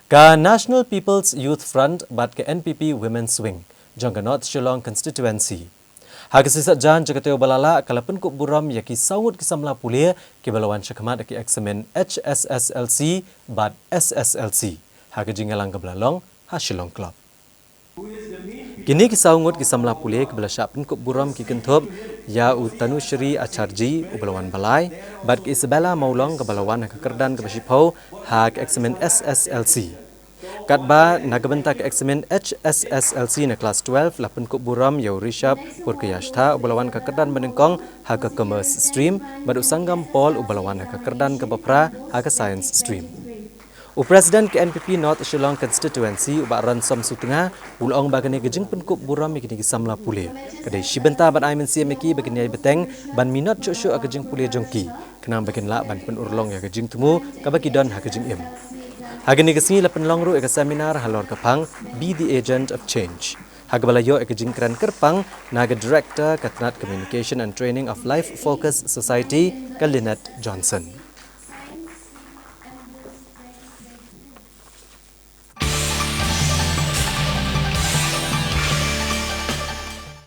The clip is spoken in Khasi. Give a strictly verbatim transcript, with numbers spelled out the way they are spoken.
Ka National People's Youth Front bad ka N P P Women's Wing jong ka North Shillong Constituency, ha ka sisat jan jong ka taïew ba la lah, ka la pynkup burom ïa ki saw ngut ki samla pule kiba la wan shakhmat ha ki eksamin H S S L C bad S S L C ha ka jingïalang kaba la long ha Shillong Club. Kine ki saw ngut ki samla pule kiba la shah pynkup burom ki kynthup ïa u Tanushri Acharji uba la wan ba lai, bad ka Isabella Mawlong kaba la wan ha ka kyrdan kaba shiphew ha ka eksamin S S L C. Katba na ka bynta ka eksamin H S S L C na klas twelve, la pynkup burom ïa u Rishabh Purkayashtha uba la wan ka kyrdan banyngkong ha ka Commerce Stream, bad u Sangam Paul uba la wan ha ka kyrdan kaba phra ha ka Science Stream. U President ka N P P North Shillong Constituency, u Bah Ransom Sutnga, u la ong ba kane ka jingpynkup burom ïa kine ki samla pule ka dei shi bynta ban ai mynsiem ïa ki ba kin ïai bteng ban minot shuh shuh ïa ka jingpule jong ki, khnang ba kin lah ban pynurlong ïa ka jingthmu kaba ki don ha ka jingim. Ha kane ka sngi la pynlong ruh ïa ka seminar halor ka phang Be the Agent of Change, ha kaba la ïoh ïa ka jingkren kyrpang na ka Director ka tnat Communication and Training of Life Focus Society, ka Lynette Johnson.